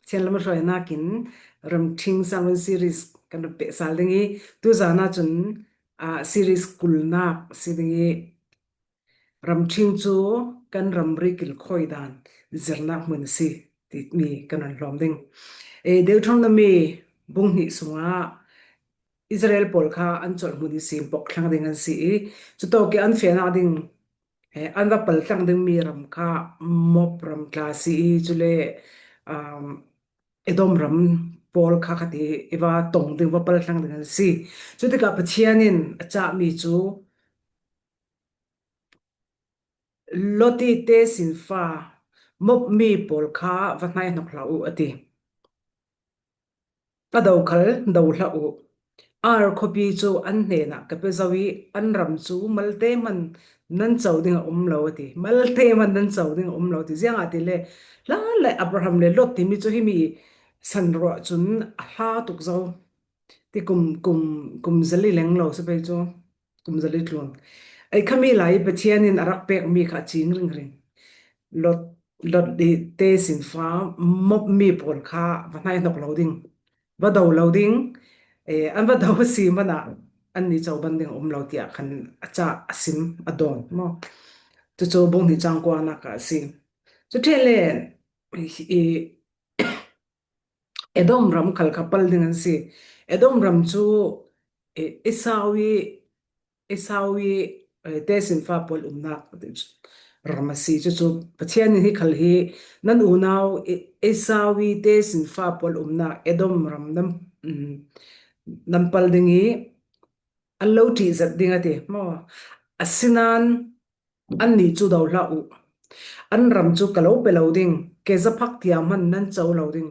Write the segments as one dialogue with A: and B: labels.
A: Pathian lam hruainak in Ramṭhing Sermon Series kan rak peh sal ding i tuzaan ahcun series kulnak a si ding i Ramṭhing cu kan ramri kilkhawi dan zirnak hmun a si timi kan ron hlawm ding. Deuteronomy bung hnih sungah Israel pawl kha an colh hmun i sim pok thlang ding an si i cutawk i an fehnak ding an va pal tlang dingmi ram kha Moab ram tla a si i cule Edom ram pawl kha khati i va tong ding va pal thlang ding an si. Cu tikah Pathian in a cahmi cu Loti te sinfa Moab mi pawl kha va hnaihnok hlah u a ti. A dokhal do hlah u. Ar khuapi cu an hnenah ka pe zau i an ram cu malte hmanh nan co ding a um lo a ti. Malte hmanh nan co ding a um lo a ti. Ziangah ti le hlan le Abraham le Lot timi cu himi san ruah cun a hla tuk zau. Ti kum kum kum zali leng lo si pei cu. Kum zali tlun. Ai khami lai i Pathian in a rak pekmi kha a cing ringring. Lot Lot i te sin fa mopmi pawl kha va hnaihnok lo ding, va do lo ding, an va do a si hmanh ah an ni coban ding a um lo tiah khan a cah a sim a dawn maw. Cucu bunghnih cang kuanak ah a si. Cuṭhe le i Edom ram khal kha pal ding an si. Edom ram cu Esau i Esau i tesinfa pawl umnak ram a si. Cucu Pathian nih hi khal hi nan unau Esau i tesinfa pawl umnak Edom ram nan nan pal ding i an lo ṭihzat ding a ti. Maw? Asinain Annih cu do hlah u. An ram cu ka lo pe lo ding, kezaphak tiang hmanh nan co lo ding.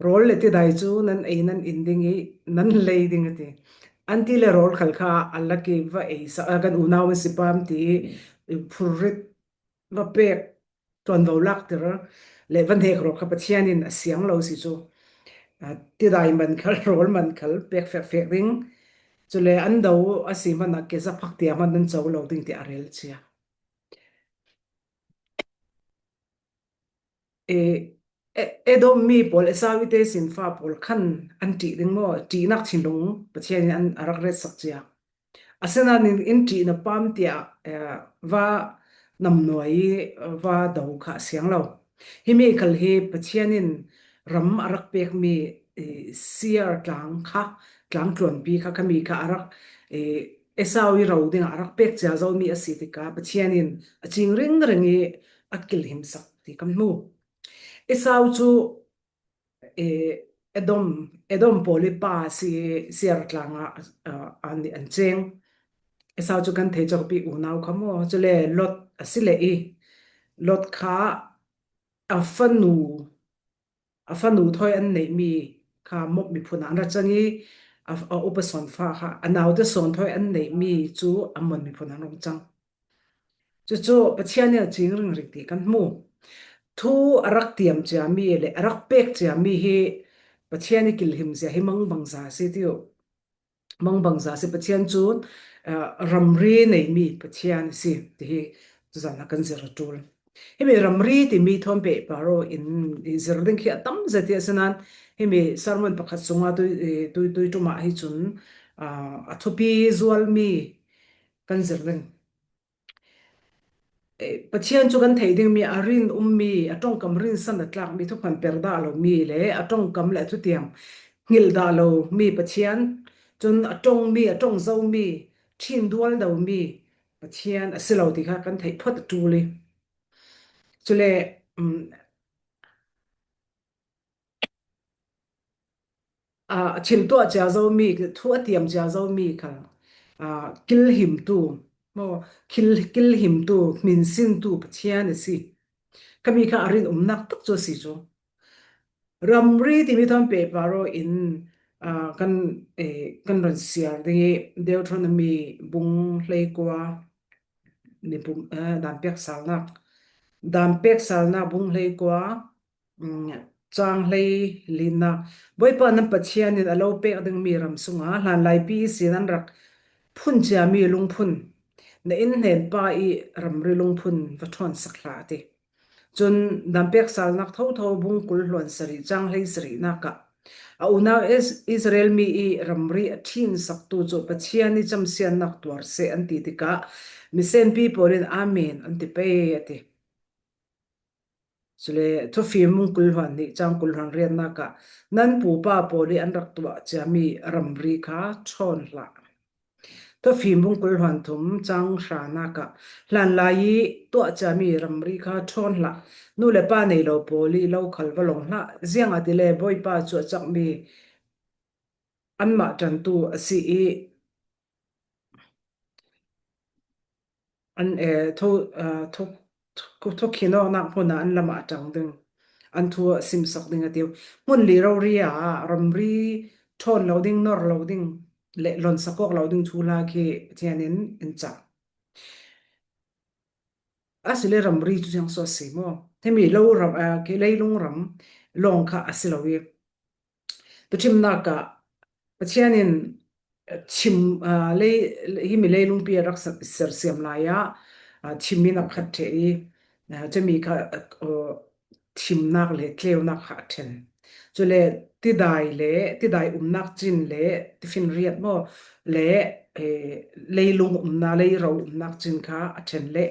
A: Rawl le tidai cu nan ei nan in ding i nan lei ding a ti. An ti le rawl khal kha a lak i va ei sak kan unau an si pam ti i phurrit va pek ṭuanvo lakter le va hnek rawk kha Pathian in a siang lo si cu. Tidai man khal rawl man khal pek fekfek ding cule an do a si hmanh ah kezaphak tiang hmanh nan co lo ding tiah a rel cia. E, Edom mi pawl Esau te sinfa pawl khan an ṭih ding maw ṭihnak thinlung Pathian in an a rak ret sak cia. Asinain in ṭih na pam tiah va namnuai i va do kha a siang lo. Hi mi khal hi Pathian in ram a rak pekmi Seir tlang kha tlang tluanpi kha khami kha a rak Esau i ro dingah a rak pek cia zomi a si tikah Pathian in a cing ringring i a kilhim sak ti kan hmu. Esau cu Edom Edom pawl i pa a si i Seir tlang ah an an ceng. Esau cu kan thei cawkpi unau kha maw cule Lot a si le i Lot kha a fanu a fanu thoi an neihmi kha Moab miphun ah an ra cang i a upa sawn fa kha a naute sawn thoi an neihmi cu Ammon miphun an rung cang. Cucu Pathian nih a cing ringring ti kan hmu. Thu a rak tiam ciami le a rak pek ciami hi Pathian i kilhim zia hi mangbang za a si ti u. Mangbang za si Pathian cu ramri neimi Pathian a si ti hi tuzan ah kan zir a ṭul. Himi ramri timi thawm pe paro in zir ding khi a tam zeti asinain himi sermon pakhat sungah tui tui tui ṭum ah hi cun a thupi zualmi kan zir ding. Pathian cu kan theih dingmi a rin ummi, a tongkam rinsan a tlakmi thuphan per dah lomi le a tongkam le thutiam hngilh dah lomi Pathian, cun a tongmi, a tong zomi, ṭhin dual domi Pathian a si lo ti kha kan theih phot a ṭul i. Cule a thil tuah cia zomi thu a tiam cia zomi kha kilhimtu maw khil kilhimtu hminsintu Pathian a si. Kami kha a rin umnak tak cu a si cu. Ramri timi thon pe paro in kan kan ron siar ding i Deuteronomy bung hlei kua ni pum dan pek salnak dan pek salnak bung hlei kua Caang hlei linak Bawipa nan Pathian in a lo pek dingmi ram sungah hlanlaipi sin an rak phun ciami lungphun na inn hnenpa i ramri lungphun va ṭhawn sak hlah a ti. Cun dampek salnak thotho bung 20 hluan sarih cang hlei sarihnak ah a unau Israel mi i ramri a ṭhin saktu cu Pathian i camsiannak tuar seh an ti tikah misenpi pawl in Amen an ti pei a ti. Cule thufim mung 20 hluan nih cang 20 hluan riannak ah nan pupa pawl i an rak tuah ciami ramri kha ṭhawn hlah. Thufim mung 20 hluan thum cang hranak ah hlanlai i tuah ciami ramri kha ṭhawn hlah. Nu le pa nei lo pawl i lo khal va long hlah. Ziang ah ti le Bawipa cu a cakmi anmah ṭantu a si i An thukhinawknak hmun ah an lam ah a ṭang ding. An thu ah simsak ding a ti. Hmun li rori ah ramri ṭhawn lo ding, nor lo ding, le lonsak awk lo ding thu hla khi Pathian in in cah. Asile ramri cu siang so a si maw? Himi lo ram, khi leilung ram lawng kha a si lo i Tuchimnak ah Pathian in chim lei hi mi leilungpi a rak sersiam lai ah thim in a khat ṭheh i cumi kha thimnak le tleunak kha a ṭhen. Cule tidai le tidai umnak cin le tifinriat maw le leilung umnak leiro umnak cin kha a ṭhen le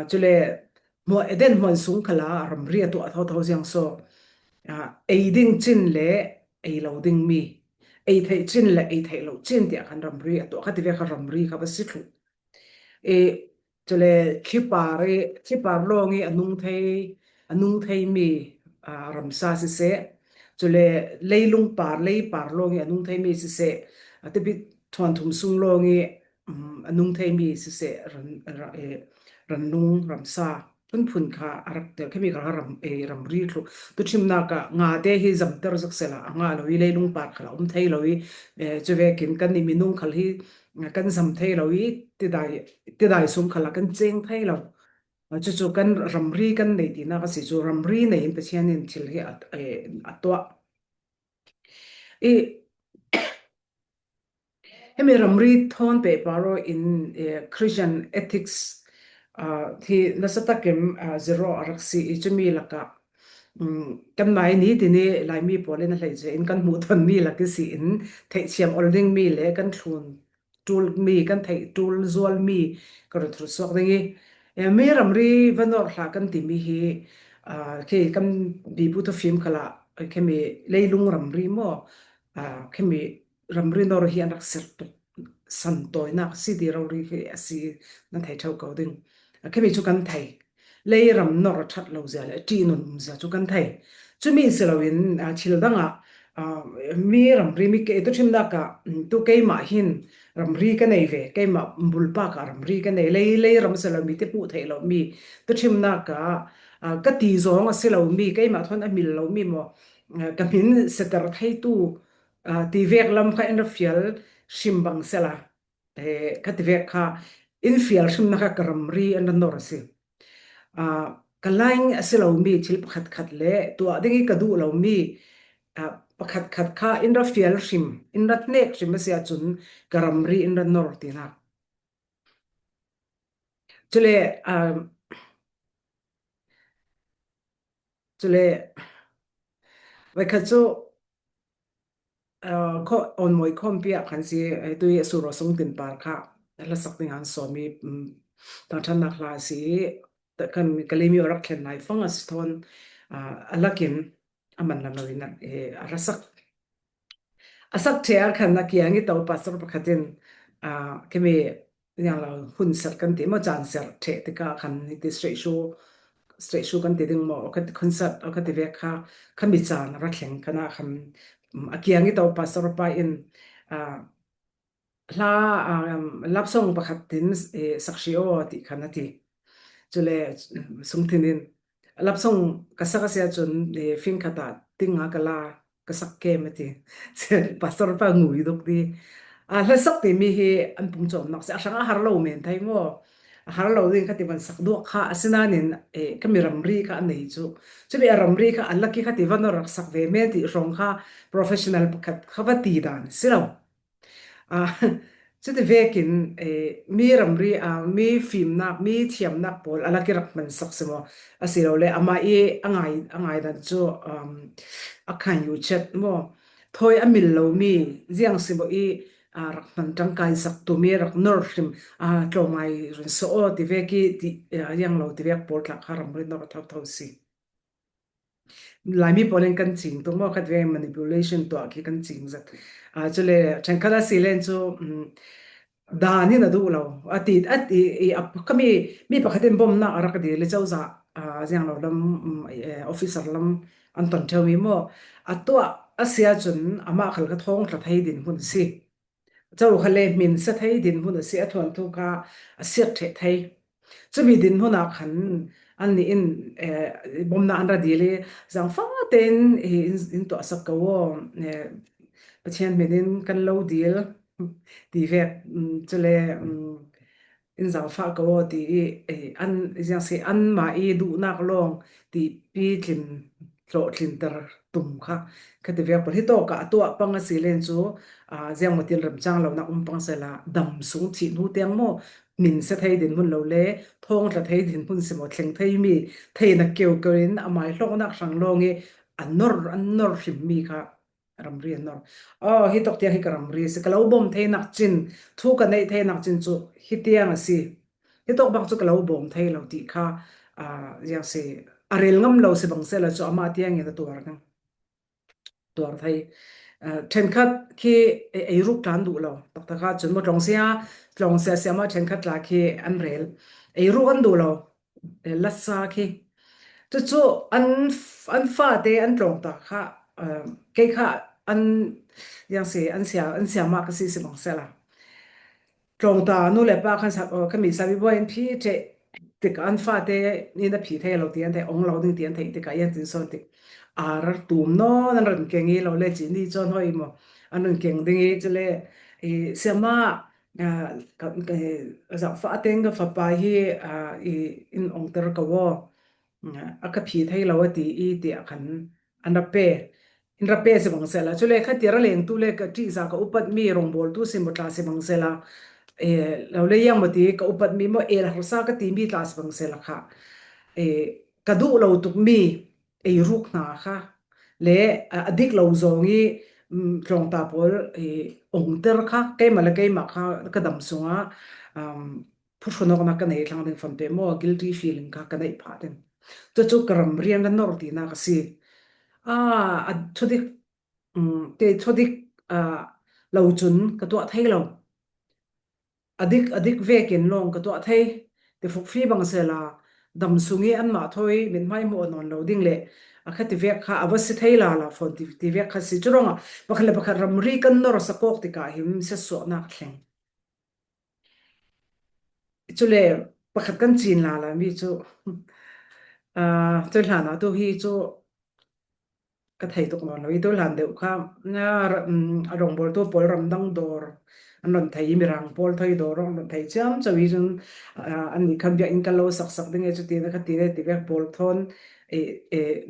A: cule Eden hmuan sung khala ramri a tuah thotho ziang so ei ding cin le ei lo ding mi ei theih cin le ei theih lo cin tiah khan ramri a tuah kha ti ve kha ramri kha va si thlu i cule thlipar i thlipar lawng i a nung thei a nung thei mi ramsa siseh cule leilung par lei par lawng i a nung thei mi siseh tipit thuan thum sung lawng i a nung thei mi siseh rannung ramsa phunphun kha a rak tel khimi kha ram ramri thlu tu thimnak ah nga te hi zamter zak sela a nga lo i leilung par khala um thei lo i chuvekin kan ni minung khal hi kan zam thei lo i tidai tidai sung khala kan cheng thei lo cucu kan ramri kan nei tinak a si cu ramri nei in Pathian in thil hi a tuah i Hemi ramri thawn pehpar in Christian ethics hi nasa takin zero a rak si i cumi lakah kanmah i nitin i Laimi pawl in a hleice in kan hmuh tonmi lak i si in theihthiam ol dingmi le kan thlun ṭulmi kan theih ṭul zualmi ka run thur suak ding i mi ramri va nawr hlah kan timi hi khi kan pipu thufim khala khimi leilung ramri maw khimi ramri nawr hi an rak ser tuk santawinak si ti rori hi a si nan thei theo ko ding khimi cu kan thei lei ram nor a that lo zia le ṭih nun um zia cu kan thei cumi si loin thil dang ah mi ramri mi ke tu thimnak ah tu keimah hin ramri ka nei ve keimah bulpa ka ramri ka nei lei lei ram se lo mi te hmuh theih lo mi tu thimnak ah ka ti zong a si lo mi keimah thon a mil lo mi mo ka min seter theitu ti vek lam kha in ra fial hrim bang sela kha ti vek kha in fial hrim na kha ka ramri an ra nor si ka laing a si lomi thil pakhat khat le tuah ding i ka duh lomi pakhat khat kha in ra fial hrim in ra hnek hrim a si ahcun ka ramri in ra nor tinak cule cule voikhat cu Awnmawi khawmpi ah khan si tu i Suro Sung Tin Par kha hlasak ding an sawm i thangṭhatnak hla a si i kan Kalaymyo rak thlen lai fang a si thawn a lakin a man lam loin a ra sak. A sak ṭhe ah khan a kiang i to pastor pakhat in khimi hun ser kan ti maw caan ser ṭheh tikah khan hiti straight shoe kan ti ding maw ka ti concert ka ti ve kha khami caan a ra thleng kana khan a kiang i to pastor pa in hla love song pakhat tin sakshi aw ti khan a ti cule sungthin in love song ka sak a si ahcun fing khat ah ting ah ka la ka sak kem a ti. Pastor pa ngui duk di. A hlasak timi hi an pum cawmnak si a hrang a har lo men thai maw a har lo ding kha ti van sak duak kha asinain e kami ramri kha an nei chu chumi a ramri kha an laki kha ti van rak sak ve men ti hrong kha professional pakhat kha va ti dan si lo. Cuti vekin mi ramri ah mi fimnak, mi thiamnak pawl a lak i rak hman sak si maw asilole amah i a ngai a ngai dan cu a khan yu chet maw thawi a mil lomi ziang si maw i rak hman ṭangkai sak tumi rak nor hrim tlawmngai run sawh aw ti vek i ti iang lo ti vek pawl tla kha ramri nor a thotho si. Laimi pawl in kan cing tuk maw khat ve manipulation tuah khi kan cing zat. Cule ṭhenkhat a si len cu dan in a duh lo. A ti a ti i a kami mi pakhat in bawmhnak a rak dil i cozah ziang lo lam officer lam an ton ṭheo mi maw a tuah a si ahcun amah khal ka thawng tla thei din hun si. Co kha le hmin sa thei dinhmun a si a thuanthu kha a siat ṭheh thei. Cumi dinhmun ah khan annih in bawmnak an ra dil i zaangfah tein hi in tuah sak ko aw Pathian min in kan lo dil ti vek cule in zaangfah ko aw ti i an ziang si anmah i duhnak lawng ti pi tlin hlawhtlinter tum kha ka ti ve pawl hi tawk ah a tuah pang a si len cu ziang maw tin remcang lo nak um pang sela dam sung thih hnu tiang maw min se thei din hun lo le thong tla thei din hun si maw thleng thei mi thei na keu keu in amai hlawknak hrang lawng i an nor an nor hrim mi kha ramri an nor oh hi tok tiang hi ka ramri si ka lo bom thei nak chin thu ka neih thei nak chin cu hi tiang a si hi tok bak cu ka lo bom thei lo ti kha yang si a rel ngam lo si bang se la chu ama tiang in a tuar ding tuar thei thenkhat khi ei ruk tlan duh lo tak taka chun mo tlong sia tlong sia sia ma thenkhat tla khi an rel ei ruk an duh lo lasa khi Cucu an fate an tlawng ta kha kei kha an yang si an sia an siama ka si si bang sela. Tlawng ta nu le pa khan sak ka mi sabi boy in phi che tik an fate ni na phi thei lo ti an thei ong lo ding ti an thei tikah yan tin son tik ar tum no nan ran keng i lo le chi ni chon hoi mo an ran keng ding i chule i siama zaangfah tein ka fapa hi i in ongter ko aw. A ka phi thei lo a ti i tiah khan an rak pe. In rak pe si bang sehla. Cule kha tir a lengtu le ka ṭihzah ka upatmi rawngbawltu si maw tla si bang sehla lo le iang maw ti ka upatmi maw el harsa ka timi tla si bang sehla kha ka duh lo tukmi eiruk hna kha le a dik lo zawng i tlawngta pawl i ongter kha keimah le keimah kha ka dam sungah phuhrun awknak ka nei thlang ding fam te maw guilty feeling kha ka neih phah ding cucu ka ram rian ka nor tinak a si a thudik te thudik lo cun ka tuah thei lo A dik a dik vekin lawng ka tuah thei. Tifuk fi bang sela dam sung i anmah thawi mithmai hmuh a nawn lo ding le a kha ti vek kha a va si thei la la fawn ti, ti vek kha si. Curuangah pakhat le pakhat ramri kan nor sakawk tikah him siasuahnak thleng. Cule pakhat kan cin la la mi cu uh, cu hlan ah tu hi cu ka thei tuk nawn lo i tuhlan deuh kha a rawngbawltu pawl ramdang dawr an ron thei i mirang pawl thoi dawr an ron thei ciamco i cun an nih khan biakinn kan lo saksak ding e cuti na kha ti le ti vek pawl thawn i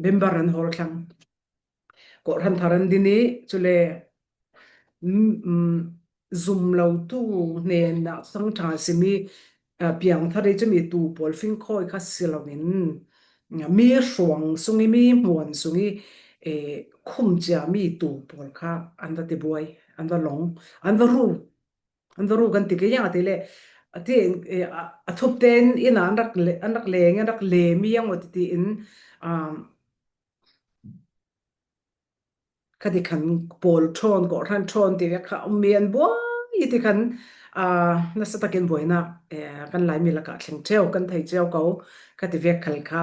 A: member an hawl thlang kawhhran thar an din i cule Zumlotu hnenah thangṭha a simi piangthar i cumi tuu pawl fingkhawi kha si loin mi hruang sung i mi hmuan sung i khumh ciami tuu pawl kha an va tibuai, an va long, an va ru. An va ru kan ti ke yang ati le ati a thup tein inn ah an rak an rak leng an rak lemi yang ti ti in Khati khan pawl ṭhawn kawhhran ṭhawn ti kha ummi an buai ti khan nasa takin buainak kan Laimi lakah thleng ṭheo kan thei cio ko. Khati vek khal kha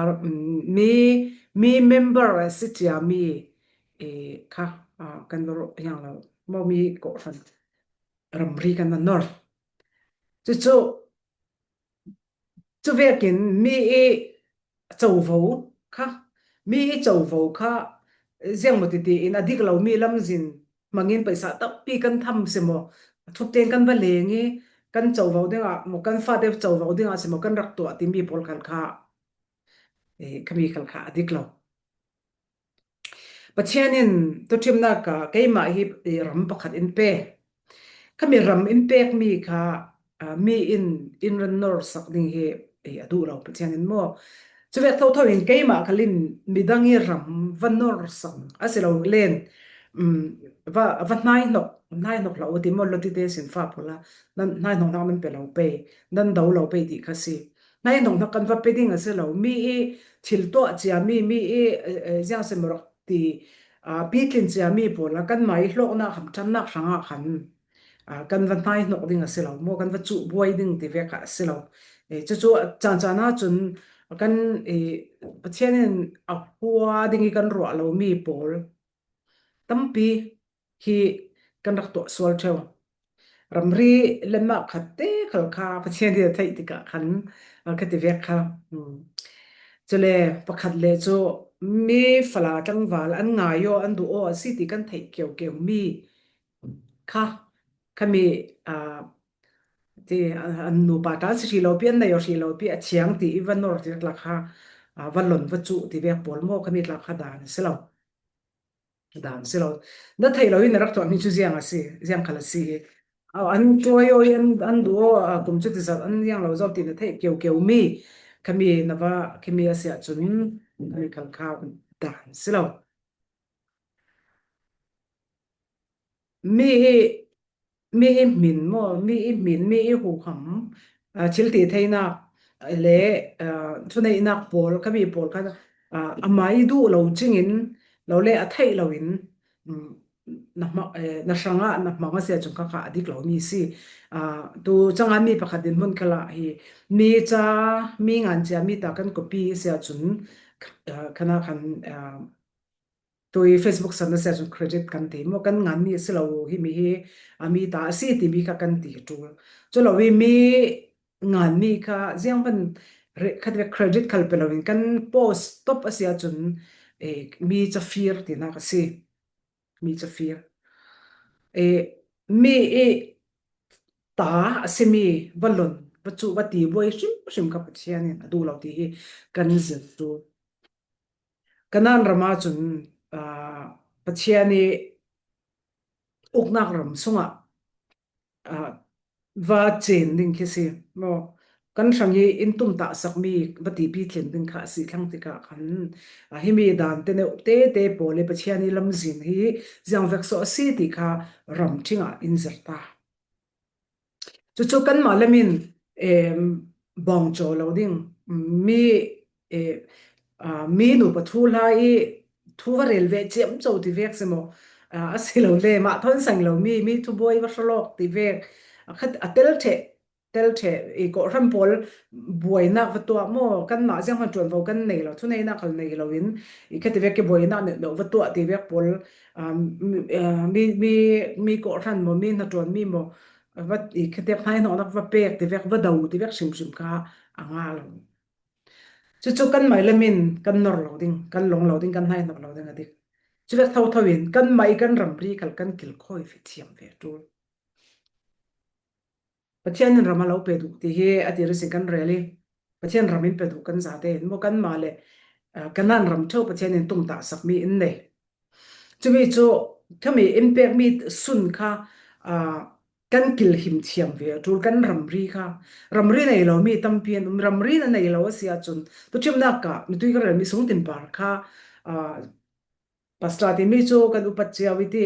A: mi mi member a si ciami kha kan va ruah hiang lo maw mi kawhhran ramri kan va nor. Cucu Cu vekin mi i covo kha mi i covo kha ziangmaw titi in a dik lomi lamzin hmangin paisa tampi kan tham si maw thup tein kan va leng i kan covo dingah maw kan fate covo dingah si maw kan rak tuah timi pawl khal kha khami khal kha a dik lo. Pathian in tuṭhimnak ah keimah hi ram pakhat in pe. Khami ram in pekmi kha mi in in ran nor sak ding hi a duh lo Pathian in maw. Chuvek thotho in keimah khalin midang i ram va nor sak asilo len va va hnai hnok hnai hnok hlah u ti maw loti te sin fa pawl nan hnai hnok nak nan pe lo pe nan do lo pe ti kha si. Hnai hnok nak kan va pe ding a si lo. Mi i thil tuah cia mi mi i ziang sem rak ti pitlin cia mi pawl kan mah i hlawknak ham ṭannak hrangah khan kan va hnai hnok ding a si lo maw kan va cuh buai ding ti ve kha a si lo. Cucu caan caan ah cun kan Pathian in a hua ding i kan ruah lomi pawl tampi hi kan rak tuah sual ṭheo. Ramri le mah khat te khal kha Pathian nih a theih tikah khan ka ti vek kha. Cule pakhat le cu mi fala tlangval an ngai aw an duh aw a si ti kan theih kio mi kha khami ti an nupa ta si hri lo pi an nei hri lo pi a thiang ti i va nor ti tla kha va lon va cuh ti vek pawl maw khami tla kha dan a si lo. Dan si lo. Na thei lo in na rak tuahmi cu ziang a si, ziang khal a si i an tuai o i an an duh o kum cu ti zat an iang lo zo ti na theih keu keu mi khami na va khimi a si ahcun khami khal kha dan si lo. Mi hi mi i hmin maw mi i hmin mi i huham thil ti theinak le thuneihnak pawl khami pawl kha amah i duh lo chingin lo le a theih lo in na na hrangah na hmang a si ahcun khakha a dik lomi si. Tu cangah mi pakhat in hmun khala hi mi ca mi ngan cia mi ta kan copy si ahcun khana khan Tui Facebook san na si ahcun credit kan ti maw kan nganmi a si lo hi mi hi a mi ta a si timi kha kan ti ṭul. Cu lo i mi nganmi kha ziang hmanh khat ve credit khal pe loin kan post top a si ahcun mi cafir tinak a si. Mi cafir. Mi i ta a simi va lon va cuh va ti buai hrimhrim kha Pathian in a duh lo ti hi kan zir ṭul. Kanaan ram ahcun Pathian i uknak ram chungah va cen ding khi si. Maw kan hrang i inn tumtah sakmi va tipi thlen ding kha a si thlang tikah khan himi dan te te te pawl i Pathian i lamzin hi ziang vek sawh a si ti kha ram ṭhing ah in zir ta. Cucu kanmah le min bawngcaw lo ding mi mi nupa thu hla i thu va rel ve ciamco ti vek si maw asilole mah thon seng lomi mi thubuai va hralawk ti vek khat a tel ṭheh tel ṭheh i kawhhran pawl buainak va tuah maw kanmah ziang hmanh ṭuanvo kan nei lo thuneinak khal nei loin i khati vek ki buainak nih lo va tuah ti vek pawl mi mi mi kawhhran maw mi hnaṭuan mi maw va i khatek hnai hnawhnak va pek ti vek va do ti vek hrimhrim kha a nga lo. Cucu kan mah le min kan nor lo ding, kan long lo ding, kan hnai hnawk lo ding a dik. Cu vek thotho in kan mah i kan ramri khal kan kilkhawi fi thiam ve ṭul. Pathian in ram a lo pe duh ti hi a tir sin kan rel i Pathian ram in pe duh kan zate in maw kanmah le Kanan ram ṭheo Pathian in tumtah sakmi in nei. Cumi cu khami in pekmi sun kha kan kilhim thiam ve a ṭul kan ramri kha ramri nei lomi tampi an um ramri na nei lo a si ahcun tuchimnak ah mitui ka relmi sungtin par kha pastor timi cu kan upat cio i ti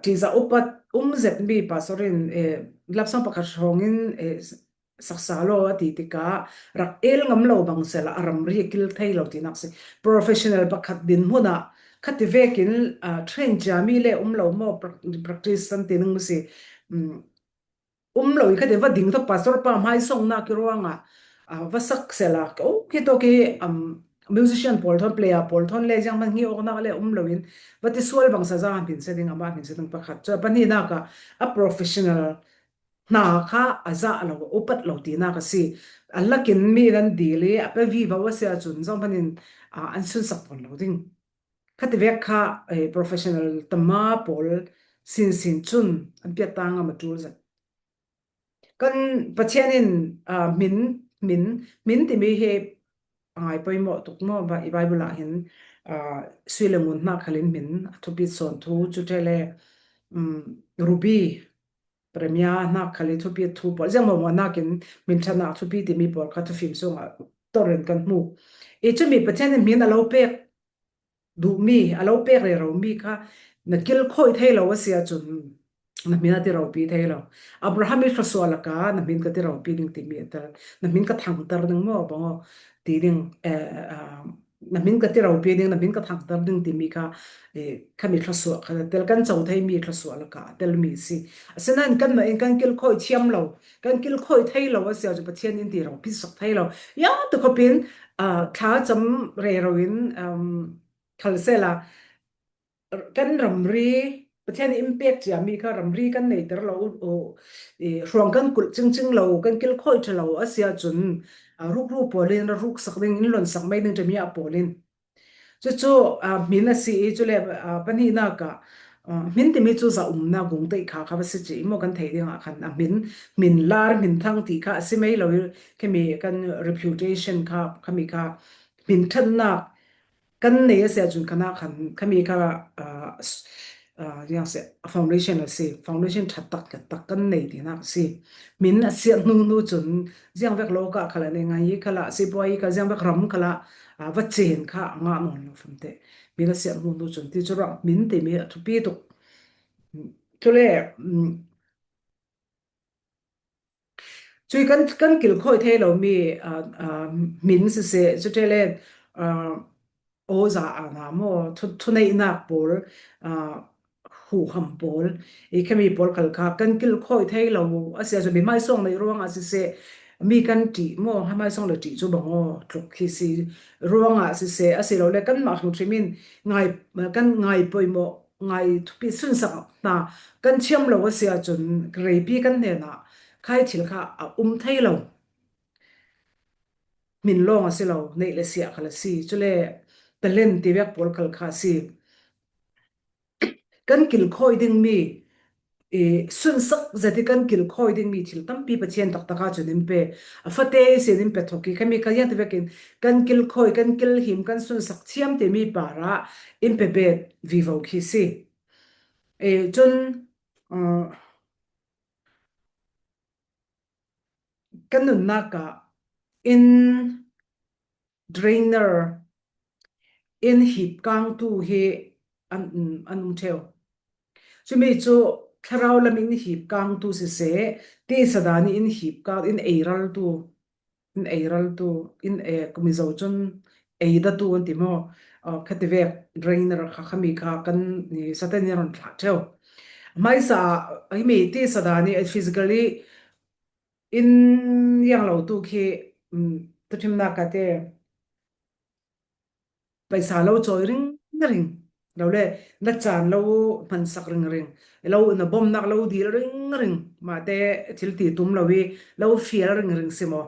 A: ṭihzah upat umzetmi pastor in lapsang pakhat hrawng in saksa law a ti tikah rak el ngam lo bang sela a ramri a kil thei lo tinak si. Professional pakhat dinhmun ah khati vekin train ciami le um lo maw practice an ti ning si. Um lo i khati va ding to pastor pa hmai song nak i ruangah va sak sela ka um khi to ki musician pawl thon player pawl thon le jiang man ngi ok nak le um lo in va ti sual bang sa za min se ding ama min se ding pakhat cho pani nak a professional hna kha a za lo upat lo ti nak a si an lakin mi nan dil i a pe vi vo a sia chun zong manin an sun sak pon lo ding Khati vek kha professional tama pawl sinsin cun an piat ta ngam a ṭul zat. Kan Pathian in min min min timi hi a ngai poimawh tuk maw i Bible ah hin sui le ngun hna khalin min a thupit sawn thu cu ṭhe le. Ruby Premier hna khal i thupi thu pawl zeimawmaw nakin minṭhatnak thupi timi pawl kha thufim chungah tor in kan hmuh. I cumi Pathian nih min a lo pek duhmi a lo pek reromi kha na kil khawih thei lo a si ahcun na min a ti ropi thei lo. Abraham i thluasuah lakah na min ka ti ropi ding timi a tel. Na min ka thangter ding maw bangaw ti ding na min ka ti ropi ding na min ka thangter ding timi kha khami thluasuah kha tel kan co theimi thluasuah lakah a telmi si. Asinain kan mah in kan kil khawih thiam lo kan kil khawih thei lo a si ahcun Pathian in ti ropi sak thei lo. Ya tu khopin thla cam rero in khal sela kan ramri Pathian in pek ciami kha ramri kan neiter lo hruang kan kulh cingcing lo kan kil khoi ṭha lo a si ahcun rukru pawl in ruk sak ding in lon sak mai ding ṭami a pawl in cucu min a si i cule pahnihnak ah min timi cu za umnak gung te kha kha va si chi maw kan thei ding ah khan a min min lar min thang ti kha a si mei lo i khimi kan reputation kha khami kha min ṭhatnak kan nei a si ahcun kana khan khami kha yang se foundation a si foundation ṭhat tak tak kan nei tinak a si min a siah hnu hnu cun ziang vek lo ka khala ne ngai khala sipuai ka ziang vek ram khala va chen kha nga non lo fam te min a siah hnu hnu cun ti chu min te mi a thupi tuk tule Cui kan kan kilkhawih thei lomi min siseh cutele awza ah hna maw thuneihnak pawl huham pawl i khami pawl khal kha kan kilkhawih thei lo a si ahcun mi hmaisawng neih ruangah siseh mi kan ṭih maw hmaisawng le ṭih cu bang aw tluk khi si ruangah siseh asilole kanmah hrimhrim in ngai kan ngai poimawh ngai thupi sunsak hna kan thiam lo a si ahcun reipi kan hnen ah khai thil kha a um thei lo min lawng a si lo neih le siah khal a si cule talent ti vek pawl khal kha a si kan kil khawi dingmi i sunsak zati kan kil khawi dingmi thil tampi Pathian taktak ahcun in pe a fate sin in pe thok i khami ka yang ti vekin kan kil khawi kan kil him kan sunsak thiam timi para in pe bet vivo khi si e cun kan nunnak ah in drainer in hip kangtu hi an an um theo cumi cu thlarau lam in hip kangtu siseh tisa dan in hip kang in eiraltu in eiraltu in e Mizo cun eidatu an ti maw khati vek drainer kha khami kha kan ni satan ni ron thlah theo hmaisa himi tisa dan i physically in yang lo tu khi tuthimnak ka te Paisa lo cawi ring ring lo le na caan lo hmansak ring ring lo na bawmnak lo dil ring ring mah te thil ti tum lo i lo fial ring ring si maw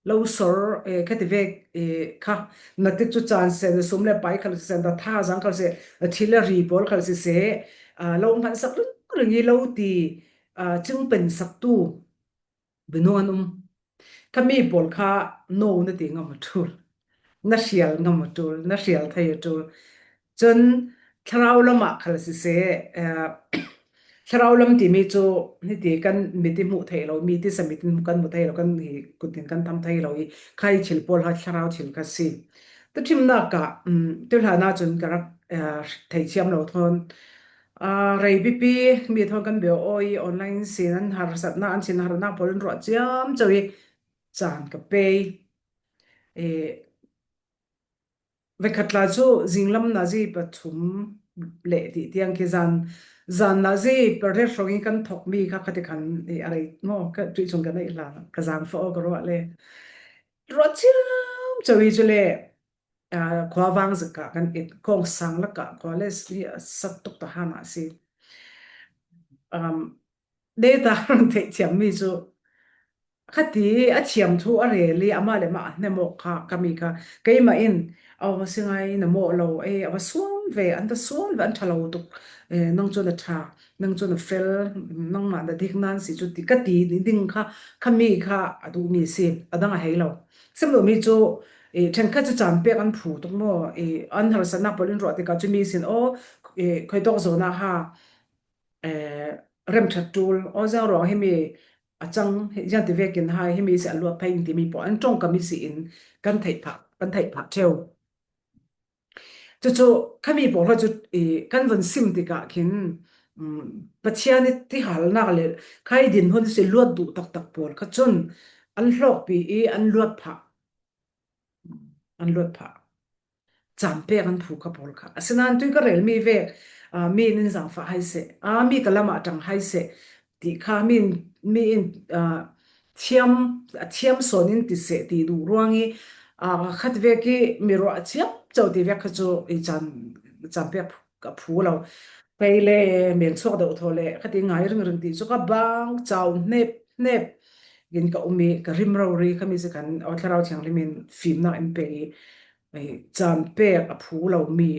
A: lo sor e khati vek e kha na tik cu caan se na sum le pai khal si se na thazaang khal si na thil le ri pawl khal si se lo hmansak ring ring i lo ti chingpen sak tu Minung an um. Khami pawl kha no na ti ngam a ṭul. Na hrial ngam a ṭul. Na hrial thei a ṭul. Cun thlarau lam ah khal siseh, thlarau lam timi cu hiti kan mit i hmuh thei lo mi tisa mit in kan hmu thei lo kan hi kut in kan tham thei lo i khai thil pawl ha thlarau thil kha si. Tuthimnak ah tuhlan ahcun ka rak theithiam lo thawn. Rei pipi mi thawng kan bia aw i online sin an harsatnak an sin harnak pawl in ruah ciam cio i caan ka pe. I vekhat tla cu zinglam nazi pathum le ti tiang khi zan zan nazi pariat hrawng in kan thok mi kha khati khan i a rei mo ka tui chung ka neih hlan ka zaang fa aw ka ruah le ruah ciam cio i cu le Khuavang zik ah kan it kong sang lakah khua le hi a sak tuk ta han ah si. Um, data ron theih thiammi cu khati a thiam thu a rel i amah le mah a hnem awk kha kami kha keimah in aw si ngai na mawh lo e a va sual ve an va sual ve an ṭha lo tuk e, nang cu na ṭha nang cu na fel nangmah na dik nan si cu ti ka ti ding kha khami kha a duhmi si a dang a hei lo Sihmanhsehlaw mi cu i ṭhenkhat cu caan pek an phu tuk maw i an harsatnak pawl in ruah tikah cu mi sin aw i khoi tawk zawn ah ha. Remṭhat ṭul aw ruang hi mi a cang ziang ti vekin hai himi si a luat phei timi pawh an ṭawngkam i siin kan theih phah kan theih phah ṭheo. Cucu khami pawl cu i kan vun sim tikah khin Pathian i tihalnak le khai dinhmun si luat duh taktak pawl kha cun an hlawkpi i an luat phah. An luat phah. Caan pek an phu kha pawl kha. Asinain tui ka relmi ve mi in zaangfah hai seh, mi ka lam ah ṭang hai seh ti kha mi mi in thiam a thiam sawn in ti seh ti duh ruang i khat ve ki mi ruah chiap cho ti vek kha cu i caan caan pek ka phu lo. Kei le men chuak deuh thaw le khati ngai ring ring ti cu ka bang chau hnep hnep in ka um i ka rim ro ri khami si kan thlarau thianghlim in fimnak in pe i caan pek a phu lomi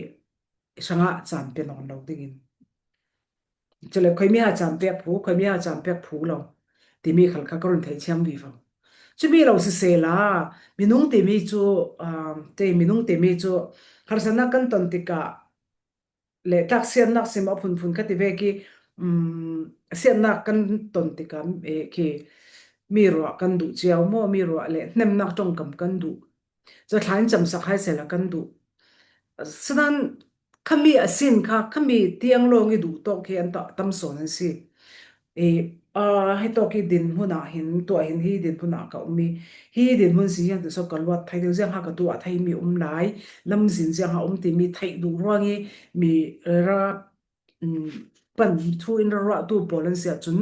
A: hrangah caan pe nawn lo dingin. Cule khoimi ha caan pek phu, khoimi ha caan pek phu lo timi khal kha ka run theithiam vi fo. Cumi lo sisela minung timi cu te minung timi cu harsatnak kan ton tikah le tlak-siannak sim a phunphun kha ti ve khi siannak kan ton tikah khi mi ruah kan duh cio maw mi ruah le hnemnak tongkam kan duh cu thla in camsak hai sela kan duh sanan khami asin kha khami tiang lawng i duh tawk khi an tam sawn an si I hi tawk hi dinhmun ah hin tuah hin hi dinhmun ah ka um i hi dinhmun si hian tiso ka luat thai deuh ziang ha ka tuah thai mi um lai lamzin ziang ha um timi theih duh ruang i mi ra pan thu in ra ruah tu pawl an si ahcun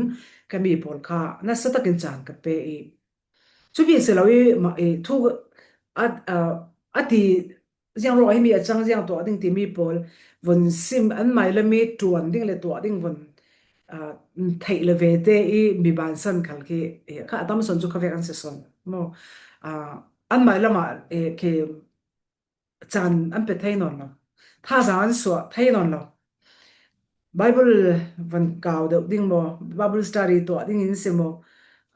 A: ka mi pawl kha nasa takin caan ka pe i cubi si lo i mah i thu a a ti ziang ruah hi mi a cang ziang tuah ding timi pawl von sim an mai le mi tuan ding le tuah ding von theih le ve te i mi ban san khal khi kha tam son chu kha vek an si son mo an mai lama ke caan an pe thei non lo thazaang an suah thei non lo Bible van kau deuh ding maw Bible study tuah ding in si maw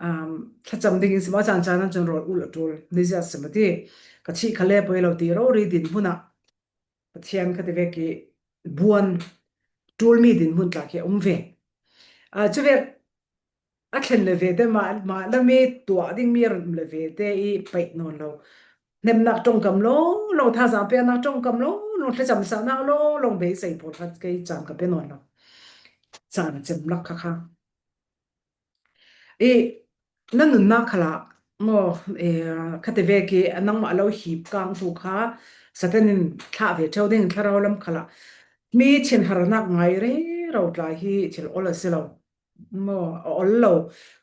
A: um, thlacam ding in si maw caan caan an cun rawl ul a ṭul nizia si ma ti ka chi khale poi lo ti ro ri din hmun ah Pathian kha ti ve ki buan ṭulmi din hmun tla khi um ve uh, cu ve A thlen le ve te mah mah le mi tuah dingmi a ron um le ve te i paih nawn lo. Hnemnak tongkam lawnglawng thazaang peknak tongkam lawnglawng thlacam saknak lawnglawng beisei pawl kha kei caan ka pe nawn lo. Caan a cem lak kha kha. I na nunnak khala maw khate ve ki nangmah lo hip kang tu kha satan in thlah ve theo ding thlarau lam khala mi thinharnak ngai re ro tlai hi thil ol a si lo. Maw a ol lo.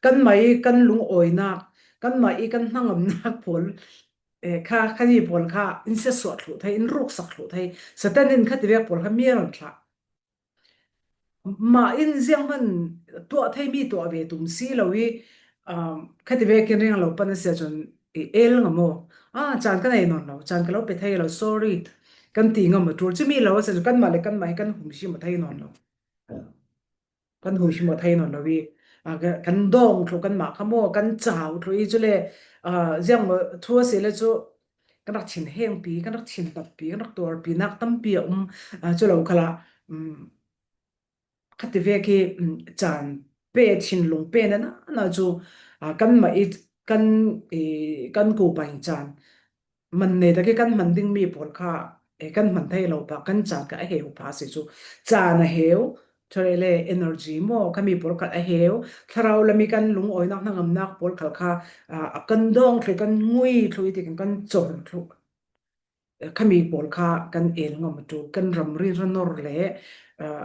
A: Kanmah i kan lungawinak, kanmah i kan hnangamnak pawl kha khani pawl kha in siasuah thlu thei, in ruksak thlu thei. Satan in kha tivek pawl kha mi a ron thlah. Mah in ziang hman tuah theimi tuah ve tum si lo i kha tivek in ring lo pan a si ahcun i el nga maw? Ah, caan ka nei nawn lo, caan ka lo pe thei lo, sorry. Kan ti ngam a ṭul. Cumi lo a si kanmah le kanmah hi kan hum hrim a thei nawn lo. Kan hui hrim a thei nawn lo i kan dong thlu kan mah kha maw kan chau thlu i cule ziang maw thu a si le cu kan rak thin heng pi kan rak thin pat pi kan rak tuar pi nak tampi a um cu lo khala khati ve khi caan pe thinlung pe na na cu kan mah i kan i kan ku paing caan man nei tak i kan hman dingmi pawl kha kan hman thai lo pa kan caan ka a heu pa si cu caan a heu thore le energy mo khami pawl khal a heu thlarau lami kan lung oinak hnangamnak pawl khal kha a kan dong thlui kan ngui thlui ti kan kan chom thlu Khami pawl kha kan el ngam tu kan ramri ranor le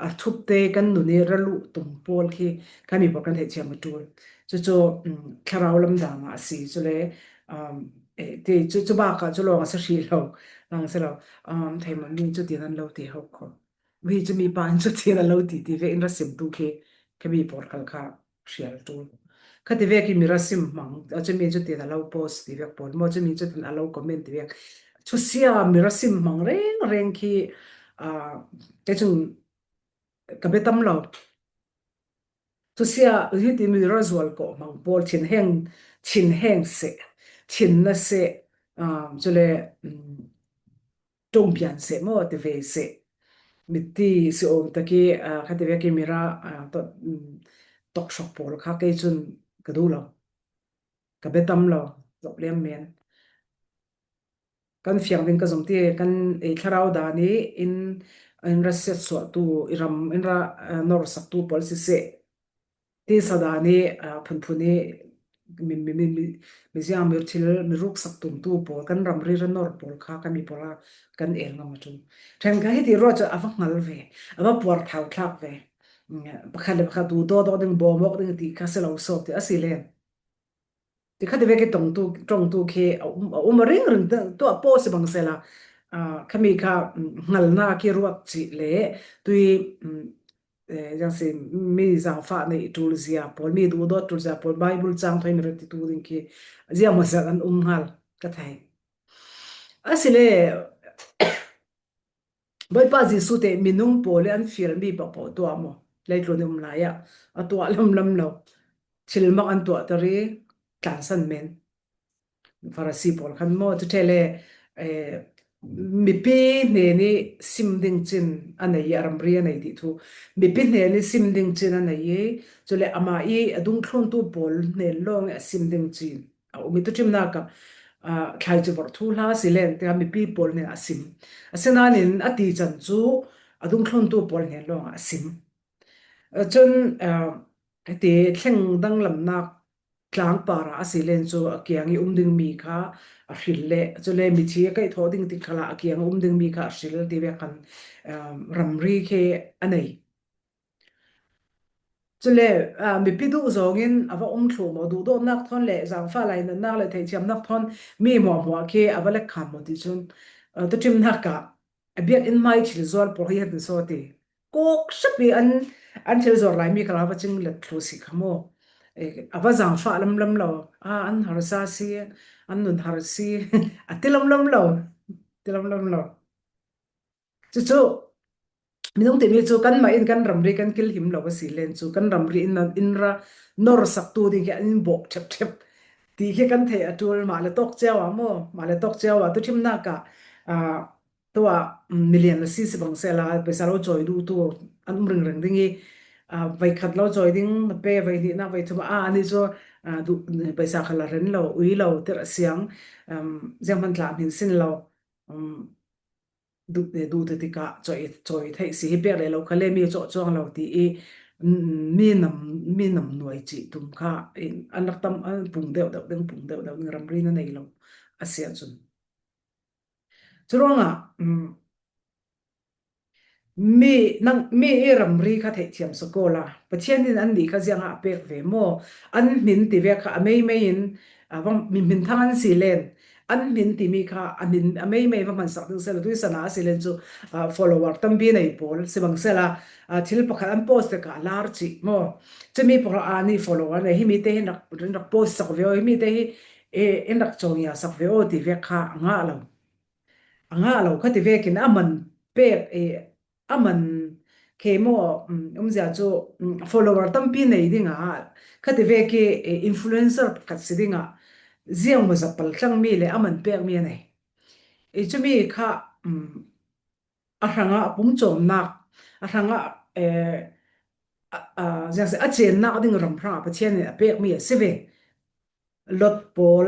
A: a thup te kan nun i ralu tum pawl khi khami pawl kan theih thiam a tul cucu thlarau lam dang ah a si cu le ti cu cu bak ah cu lawng a si hri lo lang si lo thei ma mi cu tin an lo ti ho kho mi cu mi pa in cu tin an lo ti ti ve in ra sim tu khi khami pawl khal kha hrial ṭul. Khati vek i mi ra sim hmang, cumi cu tin a lo post ti vek pawl maw, cumi cu tin a lo comment ti vek. Chusia mi ra sim hmang reng reng khi te cun ka biatam lo. Chusia hi ti mi ra zual ko hmang pawl thin heng thin heng seh, thin na seh, cule ṭungpian seh maw ti ve seh. Mitti si awm taki khati ve ki mira tokhrok pawl kha kei cun ka duh lo. Ka biatam lo. Zoh lem men. Kan fiang ding ka zum ti kan thlarau dan i in in ra siatsuahtu i ram in ra nawrsaktu pawl siseh tisa dan i phunphun i mi mi mi mi ziang mi thil mi ruksak tumtu pawl kan ramri ra nawr pawl kha kan mi pawl ah kan el ngam a ṭul. Ṭhen kha hiti ruah cu a va hngal ve, a va puar thau thlak ve. Pakhat le pakhat tu daw dawk ding bawm awk ding ti kha si lo sawk ti a si len. Ti kha ti ve ki tongtu tongtu khi a um a um ring ring tuah po si bang sela khami kha hngalnak khi ruat chih le tui jang si mi zaangfah nei ṭul zia pawl mi duhdawt ṭul zia pawl Bible cang thoi mi ti tu ding khi zia maw zat an um hngal ka thei. Asile Bawipa Jesuh te minung pawl i an fialmi paohpaoh tuah maw leitlun um lai ah a tuah lamlam lo thil mak an tuah ter i tlansan men Farasi pawl khan maw cuṭhe le mipi hne nih sim ding cin a nei i a ramri a nei dih thu mipi hne nih sim ding cin a nei i cule amah i a dungthluntu pawl hnen lawng i a sim ding cin a um i tuṭimnak ah thlai cu vorh thu hla si len tiah mipi pawl nih a sim. Asinain a ti can cu a dungthluntu pawl hnen lawngah a sim. Cun hiti thleng danglamnak tlangpar ah a si len cu a kiang i um dingmi kha a hril le cule mithi a kaihthawh ding tik khala a kiang a um dingmi kha a hril ti ve kan ramri khi a nei. Cule mipi duh zawng in a va um thlu maw, duhdawtnak thawn le zaangfah lainatnak le theihthiamnak thawn mi hmuahhmuah khi a va lek kham maw ti cun tuṭimnak ah a biakinn hmai thil zuar pawl hi an so ti. Kawk hrep i an an thil zuar laimi kha va ching let thlu si kha mu. A va zaangfah lamlam lo. Ah, an harsa si, an nun har si. A ti lamlam lo. Ti lamlam lo. Cucu minung timi cu kanmah in kan ramri kan kil him lo a si len cu kan ramri in in ra nor saktu ding hi an in bawk ṭhepṭhep ti khi kan theih a ṭul mah le tawk cio ah maw mah le tawk cio ah tuṭhimnak ah ah tuah milian na si si bang sela paisa lo cawi duh tu an um ringring ding i voikhat lo cawi ding na pe voi hnih nak voi thum ah ani cu duh paisa kha la ren lo ui lo tir a siang ziang hman tla hmin sin lo duh duh ti tikah cawi cawi theih si hi pek le lo kha le mi cawh cuang lo ti i mi nam mi nam nuai chih tum kha an rak tam an pung deuh deuh ding pung deuh deuh ding ramri na nei lo a si ahcun cu ruangah mi nang mi i ramri kha theihthiam sa ko la Pathian in an nih kha ziang ah a pek ve maw an min ti ve kha a mei mei in mi minthang an si len an min timi kha a min a mei mei va hman sak ding sela tui sana a si len cu follower tampi nei pawl sibang sela thil pakhat an post tikah lar chi mo chumi pakhat a ni follower nei hi mi te hin rak rak post sak ve o hi mi te hi in rak chawngya sak ve o ti ve kha anga lo anga lo kha ti vekin a man pek e aman khe maw umzia cu follower tampi nei dingah khati ve ki influencer pakhat si dingah ziang maw zapal tlangmi le aman pekmi a nei. I cumi kha a hrangah pumcawmnak a hrangah a chennak ding ram hrangah Pathian nih a pekmi a si ve. Lot pawl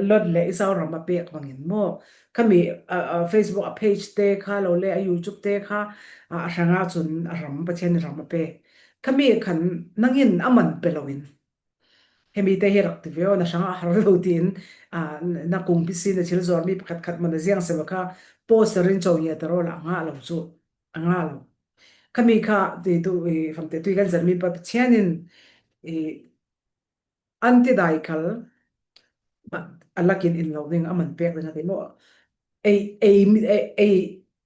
A: Lot le Esau ram a pek bangin maw khami Facebook a page te kha lo le a YouTube te kha a hrangah cun a ram Pathian ram a pek khami khan nangin a man pe loin hemi te hi rak ti ve na hrangah har lo tiin na kungpi si na thil zuarmi pakhat khat man na ziang sema kha poster in cho ngia taro la nga lo chu anga lo khami kha ti tu i famte tui kan zarmi pa Pathian in i An tidai khal a lakin in lo ding a man pek ding a ti maw ei ei ei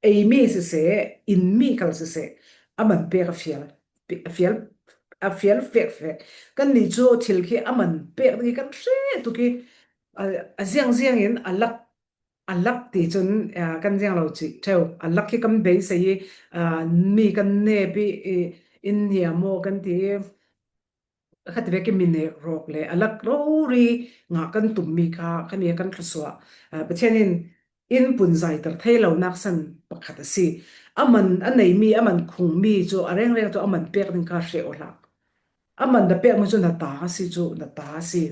A: ei mi siseh in mi khal siseh a man pek a fial a fial a fial fek fek kan nih cu thil khi a man pek ding hi kan hre tuk i a ziang ziang in a lak a lak ti cun kan ziang lo chih theo a lak hi kan beisei i mi kan nep i in nia maw kan ti i Khati ve ki mine rawk le a lak rori nga kan tummi kha khami kan thlusuah Pathian in in pun zai ter thei lo nak san pakhat a si. A man a neimi, a man khungmi cu a rengreng cu a man pek ding kha hreh aw hlah. A man na pekmi cu na ta a si cu na ta a si.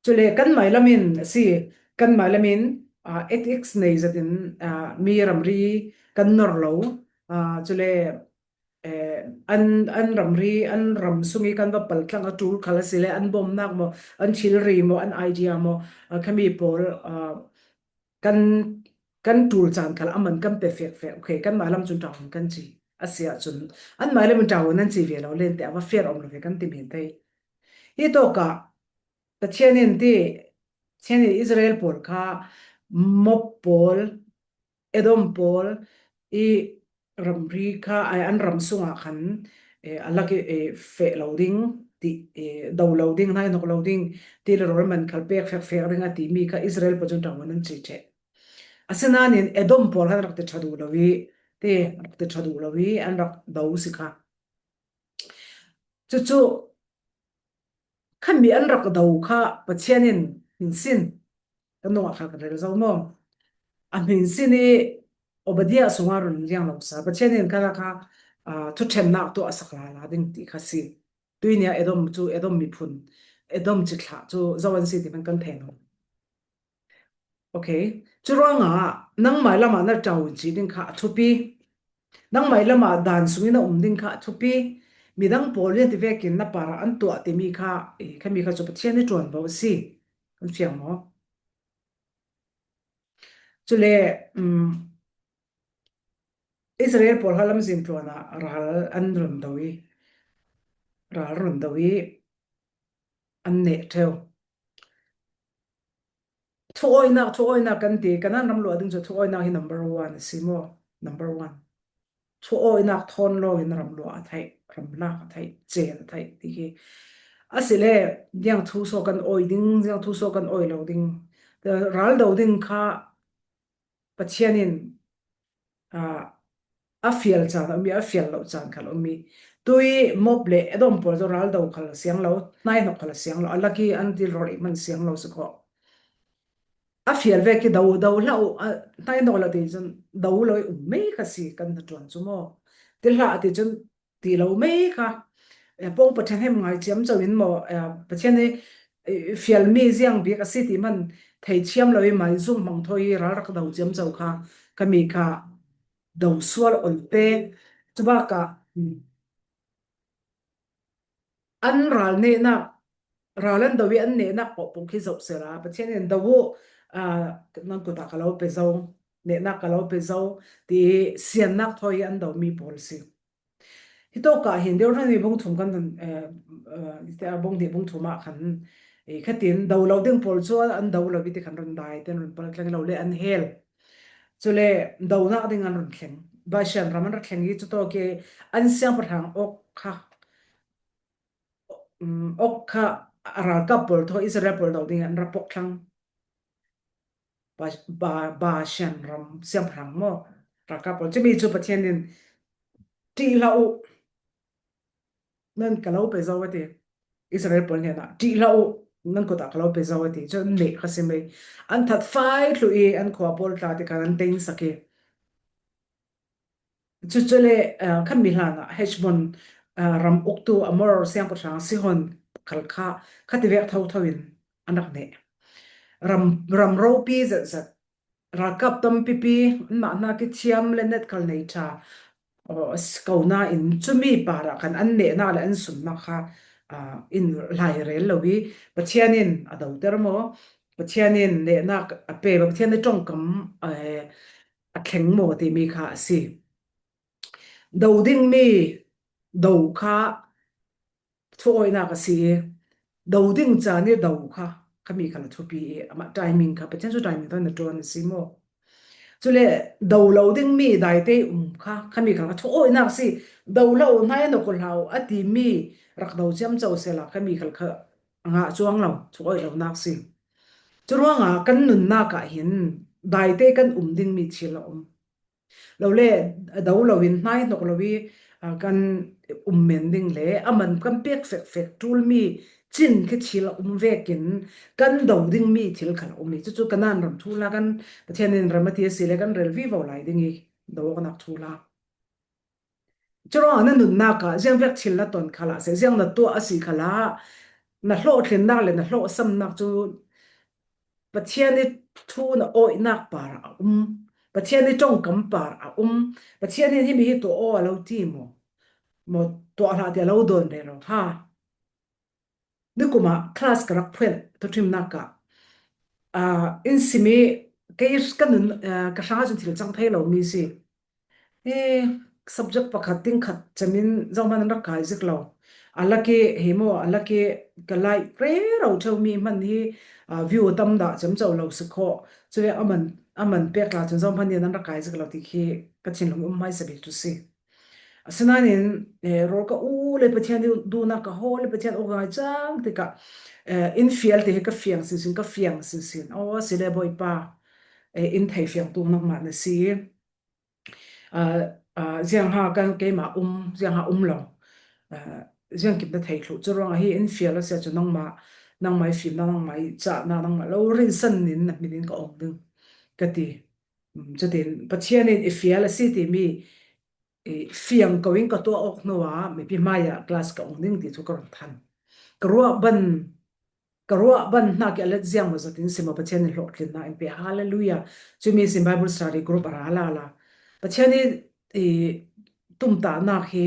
A: Cule kanmah lam in a si. Kanmah lam in ethics nei zat in mi ramri kan nor lo. Cule an an ramri an ram sung i kan va pal tlang a ṭul khal a si le an bawmnak maw an thilri maw an idea maw khami pawl kan kan ṭul caan khal aman kan pe fek fek okay kanmah lam cun ṭang kan ci a si ahcun anmah lam in ṭang nan ci ve lo len te a va fair om lo ve kan ti men thei. Hi tawk ah Pathian in ti Pathian in Israel pawl kha Moab pawl Edom pawl i ramri kha an ram sungah khan a lak i feh lo ding ti do lo ding hnai nok lo ding ti le rawl man khal pek fekfek ding a timi kha Israel pawl cun ṭang an ci ṭheh. Asinain Edom pawl khan rak ti ṭha duh lo i ti rak ti ṭha duh lo i an rak do si kha. Cucu Khanmi an rak do kha Pathian in min sin kan nung ah kha kan rel zo maw? A min sin i Obadiah sungah run liang lo sa Pathian in kha kha thuṭhennak tuah a sak la la ding ti kha si. Tuini ah Edom cu Edom miphun Edom cithlah cu zo an si ti man kan thei no. Okay. Cu ruangah nangmah lam ah na ṭo in ci ding kha a thupi. Nangmah lam ah dan sung in a um ding kha a thupi. Midang pawl nih ti vekin na par ah an tuah timi kha khami kha cu Pathian i ṭuanvo a si. Kan fiang maw? Cule um, Israel pawl kha lamzin tluan ah ral an run do i ral run do i an neh ṭheo. Thuawinak thuawinak kan ti kanan ram luah ding cu thuawinak hi number one a si maw number one thuawinak thawn lawng in ram luah a theih ram lak a theih cel a theih ti hi asile diang thu so kan oi ding diang thu so kan oi lo ding ral do ding kha Pathian in a fial caan a um i a fial lo caan khal a um i tui mop le edom pawl cu ral do khal a siang lo hnaihnok khal a siang lo a laki an til ror man siang lo si khawh a fial ve khi do do hlah u hnaihnok la ti cun do lo i um mei kha si kan na ṭuan cu maw ti hlah ti cun ti lo mei kha pong pathian hem ngai chiam cho in maw pathian i fialmi ziang bik a si ti man thei thiam lo i mai zum hmang thoi i ral rak do chiam cho kha kami kha do sual ol te chubaka an ral ne nak ral an do i an ne nak po pung khi zoh sela pathian in do u nan kuta ka lo pe zo ne nak ka lo pe zo ti sian nak thoi an do mi pawl si Hi tawk ah hin Deuteronomy bung thum kan bung hnih bung thum ah khan khatin do lo ding pawl cu an do lo i ti khan run dai ten run pal thleng lo le an hel cule donak ding an run thleng Bashan ram an rak thleng i cu to ke an siangpahrang ok kha ok kha ralkap pawl tho Israel pawl do ding an rak pok thlang Bashan ram siangpahrang maw ralkap pawl cumi cu Pathian in ṭih hlah u nan ka lo pe zo a ti Israel pawl hnenah ṭih hlah u nan kut ah ka lo pe zo a ti cun leh kha si mei an that fai thlu i an khua pawl tla ti khan an tein sak i Cucule khan mi hlan ah Heshbon ram uktu Amor siangpahrang Sihon khal kha khati vek thotho in an rak neh. Ram ram ropi zatzat ralkap tampipi anmah hna khi thiam le net khal nei ṭha ko nain cumi par ah khan an nehnak le an sumnak kha in lai rel lo i Pathian in a doter maw Pathian in nehnak a pe Pathian nih ṭongkam a thleng maw timi kha a si. Do dingmi do kha thuawinak a si i do ding caan i do kha khami kha na thupi i amah timing kha Pathian cu timing na ṭuan a si maw? Cule do lo dingmi daite um kha khami kha thuawinak si do lo hnai na ko hlau a timi rak do ciam cho sela khami khal kha ngah chuang lo thuawi lo nak si. Curuangah kan nunnak ah hin daite kan um dingmi thil a um. Lo le do loin hnai hnok lo i kan um men ding le aman kan pek fekfek ṭulmi Chin khi thil a um vekin kan do dingmi thil khal a um i cucu Kanaan ram thu la kan Pathian in ram a ti a si le kan rel vivo lai ding i do awknak thu la. Curuangah na nunnak ah ziang vek thil na ton khal ah seh, ziang na tuah a si khal ah na hlawhtlinnak le na hlawhsamnak cu Pathian i thu na awihnak par ah a um. Pathian i ṭongkam par a um. Pathian nih hi mi hi tuah aw a lo ti maw? Maw tuah hlah ti a lo dawn ve lo ha. Nikum ah class ka rak phuan thuṭhimnak ah. Uh, in simi kei ka nun uh, ka hrang ahcun thil cang thei lomi si. Hi subject pakhat ting khat chamin zohman an rak kai zik lo. Alaki hi mo alaki ka lai pre ro theu mi man hi view tam da chem cho lo si kho chuwe aman aman pek la chun zohman ni an rak kai zik lo ti khi ka thinlung um mai sabi tu si. Asinain rawl ka u le Pathian duhnak ka hawl le Pathian aw ngai cang tikah in fial ti hi ka fiang sinsin ka fiang sinsin aw si le Bawipa in thei fiang tu nangmah na si. Ziang ha kan keimah um ziang ha um lo ziang kip na thei thlu cu ruangah hi in fial a si ahcun nangmah nangmah i fimnak nangmah i cahnak nangmah lo rinsan in na min in ka um ding ka ti. Cutin Pathian in i fial a si timi i fiang ko in ka tuah awk hnu ah mipi hmai ah class ka ong ding ti cu ka ron than. Ka ruah ban ka ruah ban hna ki alet ziang ma zatin sima Pathian in hlawhtlinnak in pe hallelujah cumi sin Bible study group ara la la Pathian i i tumtahnak hi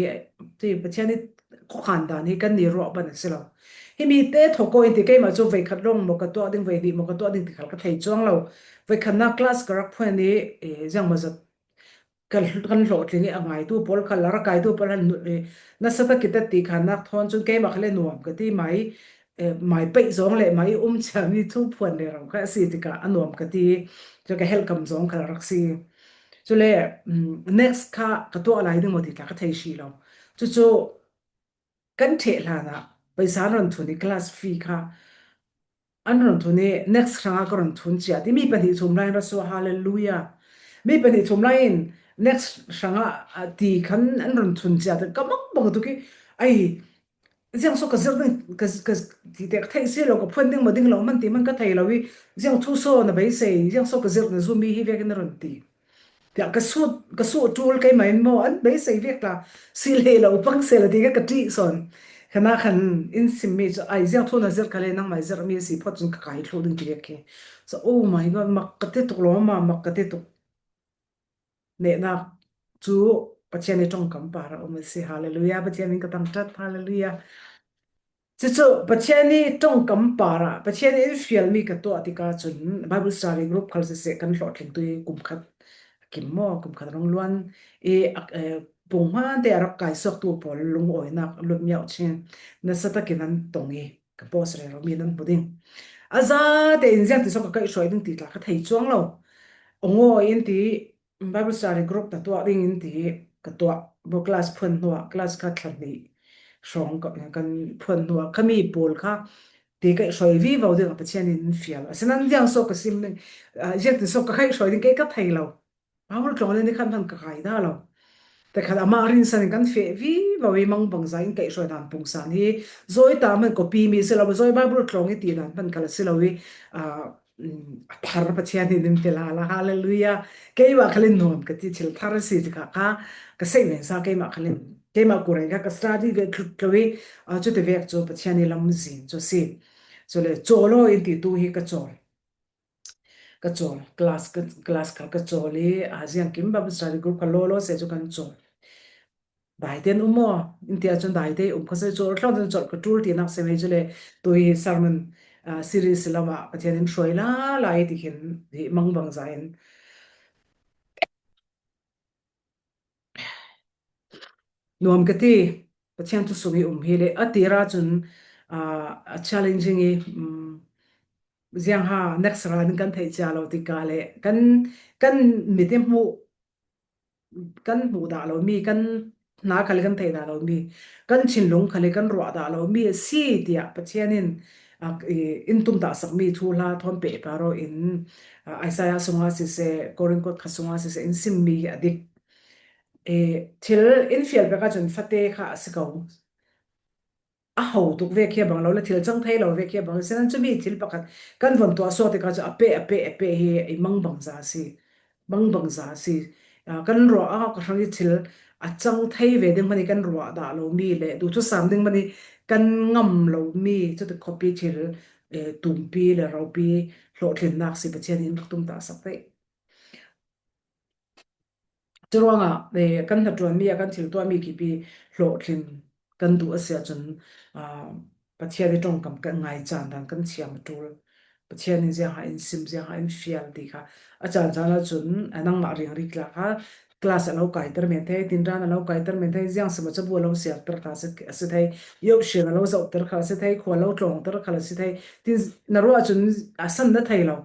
A: ti Pathian i khuakhan dan hi kan ni ruah ban a si lo hi mi te thoko in ti keimah cu veikhat rong maw ka tuah ding vei hnih maw ka tuah ding ti khal ka thei chuang lo veikhat na class ka rak phuan i ziang ma zat kan kan hlawhtling i a ngaitu pawl kha la rakaitu pawl han nasa takin ti kha nak thawn cun keimah kha le nuam ka ti mai mai peih zong le mai um chiami thu phuan le ro kha a si tikah a nuam ka ti cu ka helkam zong kha rak si cule next kha ka tuah lai ding maw ti tla ka thei shi lo cucu kan ṭheh hlan ah paisa an ron thun i class fee kha an ron thun i next hrangah ka ron thun cia ti mi pahnih thum lai in ra su hallelujah mi pahnih thum lai in next hrangah ti khan an ron thun cia ka bang bang tu ki ai ziang so ka zir ding ka ka ti te ka thei si lo ka phuan ding ma ding lo man ti man ka thei lo i ziang thu so na beisei ziang so ka zir na zu mi hi vek in ron ti Tiah ka sut ka suh ṭul keimah in maw an beisei vek la si hlei lo pang sel ti ka ka ṭih sawn. Kana khan in simmi cu ai ziang thu na zir khale nangmah zirmi a si phot cun ka kai thlu ding ti vek khi. So oh my god mak ka ti tuk lo ma mak ka ti tuk. Nehnak cu Pathian i ṭongkam par a um a si. Hallelujah. Pathian in ka thangṭhat. Hallelujah. Cucu Pathian i ṭongkam par ah Pathian i in fialmi ka tuah tikah cun Bible study group khal siseh kan hlawhtling tu i kum khat a kim maw kum khat rong luan i punghman te a rak kai sawktu pawl lungawinak lut miau chin nasa takin an tong i ka post re ro mi nan hmu ding a za tein ziang ti sok ka kaih hruai ding ti tla ka thei chuang lo ongo in ti Bible study group na tuah ding in ti ka tuah bo class phuan hnuah class kha thla hnih hrawng kan phuan hnuah khami pawl kha ti kai hroi vi vo ding Pathian in fial asinan diang so ka sim ning ziak tin so ka khai hroi ding ke ka thei lo Paul tlong le ni khan han ka kai da lo te khan ama rin san kan fe vi vo i mang bang za in kai hroi dan pung san hi zoi ta man copy mi se lo zoi Bible tlong i ti dan man kala si lo i a thar Pathian nih nin pe la la hallelujah keimah khalin nuam ka ti thil thar si tikha kha ka sei men sa keimah khalin keimah kurai kha ka study ve thlut tlo i cu te vek cu Pathian i lam zin cu si cu le cholo in ti tu hi ka chawl ka chawl class class kha ka chawl i aziang kim Bible study group ka lo lo se cu kan chawl Dai tein um maw? In ti ahcun dai te um kho seh cu thlong cun colh ka ṭul ti nak si mei cu le tu hi sermon series lam ah Pathian in hruai la lai ti khin hi mang bang za in nuam ka ti. Pathian tu sung i um hi le a tira cun a challenging i ziang ha next ran kan theih cia lo tikah le kan kan mit i hmuh kan hmuh dah lomi kan hna khal kan theih dah lomi kan thinlung khal kan ruah dah lomi a si tiah Pathian in in tum dah sakmi thu hla thon pe paro in Isaiah sungah siseh Korin khat sungah siseh in simmi hi a dik e thil in fial pek ahcun fate kha a si ko. A ho tuk ve khi a bang lo le thil cang thei lo ve khi a bang. Asinain cumi thil pakhat kan von tuah sawh tikah cu a peh a peh a peh hi i mangbang za a si. Mangbang za a si. Kan ruah ah ka hrang i thil a cang thei ve ding hmanh i kan ruah dah lomi le duhthusam ding hmanh i kan ngam lomi cuti khuapi thil tumpi le ropi hlawhtlinnak si Pathian in rak tum ta sak dei. Curuangah kan hnaṭuanmi ah kan thil tuahmi kip hi hlawhtlin kan duh a si ahcun Pathian i ṭawngkam kan ngai caan dan kan thiam a ṭul. Pathian in ziangah in sim, ziangah in fial ti kha a caan caan ahcun nangmah riangri tlak kha class a lo kaiter men thei, tinran a lo kaiter men thei, ziang sima cabu a lo siarter kha a si thei, yohsian a lo zohter kha a si thei, khua lo tlawngter kha a si thei. Tin na ruah ahcun a san na thei lo.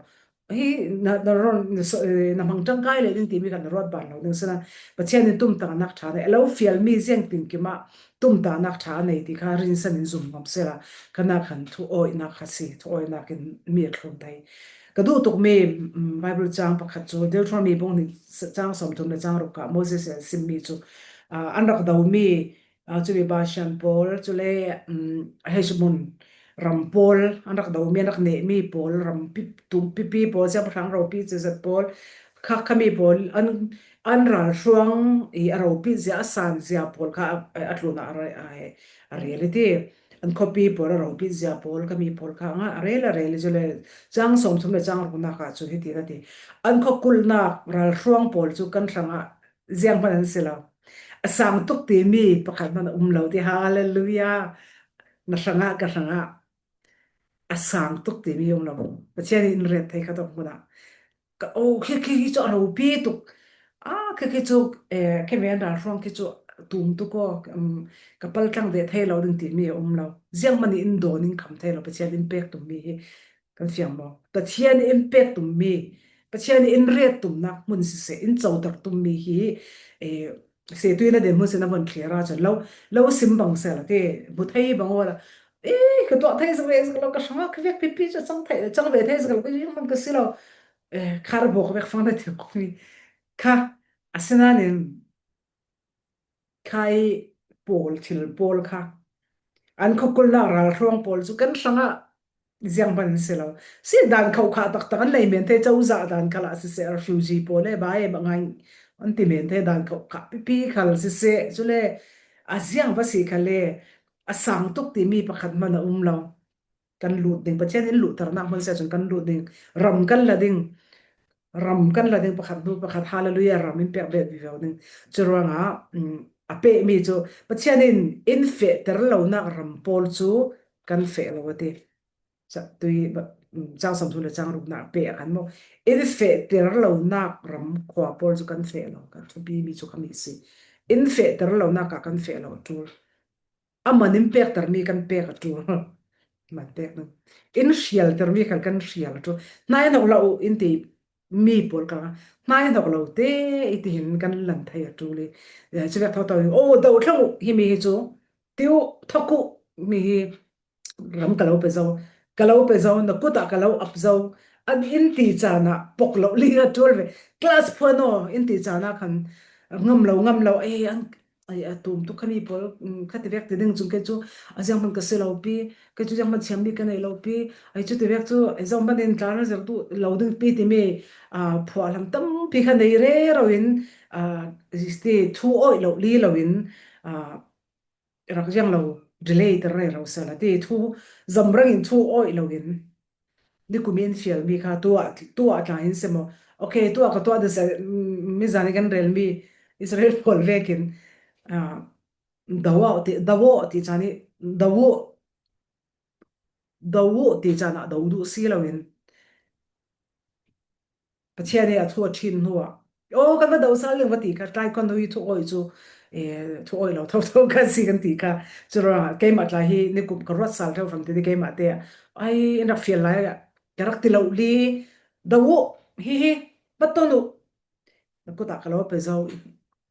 A: Hi na na ron na hmang ṭangkai le ding timi kan ruat ban lo ding sina Pathian in tumtangnak ṭha nei alo fialmi ziang tin kima tumtanak ṭha nei ti kha rinsan in zum ngam sela kana khan thu awinak kha si thu awinak in mi a thlum thai ka duh tuk mi Bible chang pakhat cu Deuteronomy bung ni chang 30 le chang ruk ka Moses an simmi cu an rak do mi Cubi Bashan pawl cule Heshbon ram pawl an rak domi an rak nehmi pawl ram pipi pawl siangpahrang ropi cizat pawl kha khami pawl an an ralhruang i a ropi zia a san zia pawl kha a tlun ah a rel i ti an khuapi pawl a ropi zia pawl khami pawl kha a rel a rel i cule chang 30 le chang ruknak ah cun hiti a ti an khua kulhnak ralhruang pawl cu kan hrangah ziang hmanh an si lo. A sang tuk timi pakhat hmanh a um lo ti hallelujah na hrangah ka hrangah a sang tuk timi um lo. Pathian in ret thei kha tok hmun ah ka o khi khi khi cu a ropi tuk ah khi khi cu eh khi men ral hruang khi cu tum tu ko ka pal tlang ve thei lo ding timi a um lo ziang man in don in kham thei lo Pathian in pek tum mi hi Kan fiang maw? Pathian in pek tummi, Pathian in ret tumnak hmun siseh, in coter tummi hi eh, se tu in a den hmun sin a von thlir ahcun lo lo sim bang sel ti bu thei bang wala e ka tuah thei sak ve sak lo ka hranga ka vek pipi chu chang thei chang ve thei sak lo ka yung man ka si lo eh khar bok vek fang na thi mi kha asinain Khai pawl thil pawl kha an khuakulnak ralhruang pawl cu kan hrangah ziang hmanh an si lo. Si dan kho kha taktak an nei men te cozah dan khal ah siseh refugee pawl e ba e ba ngai an ti men te dan kho kha pipi khal siseh cule a ziang va si khal le a sang tuk timi pakhat hmanh a um lo. Kan lut ding Pathian in luhternak hmun se cun kan lut ding ram kan la ding ram kan la ding pakhat hnu pakhat hallelujah ram in pek bet vi ding cu ruangah a pe mi cu Pathian in in fehter lonak ram pawl cu kan feh lo ati tui chang sam thu le chang ruk nak pe kan mo in fehter lonak ram khua pawl cu kan feh lo kan thupi mi cu kami si in fehter lonak ah kan feh lo tul A man in pektermi kan pek a ṭul. Man pek nan. In hrialtermi khan kan hrial a ṭul. Hnai hnok lo u in ti mi pawl ka hnai hnok lo te i ti hin kan lan thei a ṭul i cu vek tho to o do thlang u hi mi hi cu tiu thok u mi hi ram ka lo pe zo ka lo pe zo na kut ah ka lo ap zo an in ti caan ah pok lo li a ṭul ve class phuan aw in ti caan ah khan ngam lo ngam lo ei an ai a tum tu khani pawl kha ti vek ti ding chung ke chu a ziang man ka si lo pi ke chu ziang man thiam mi ka nei lo pi ai chu ti vek chu ai zong man in tlan zer tu lo ding pi ti mi a phua lam tam pi kha nei re ro in a ti thu oi lo li lo in a rak ziang lo delay ter re ro sala ti thu zamrang in thu oi lo in nikum in fial mi kha tuah tuah tla in semo okay tuah ka tuah des mi zan kan rel mi Israel pawl vekin dawo ti dawo ti chani dawo dawo ti chana do du si lo in Pathian nih a thu a ṭhin hnuah aw kan va do sal ning va ti kha tlai kon hui thu oi cu thu oi lo tho tho kan si kan ti kha cu ruangah keimah tlai hi ni kum ka ruat sal theu fam ti keimah te ai in rak fial lai ka rak ti lo li do u hi hi paton u na kut ah ka lo pe zo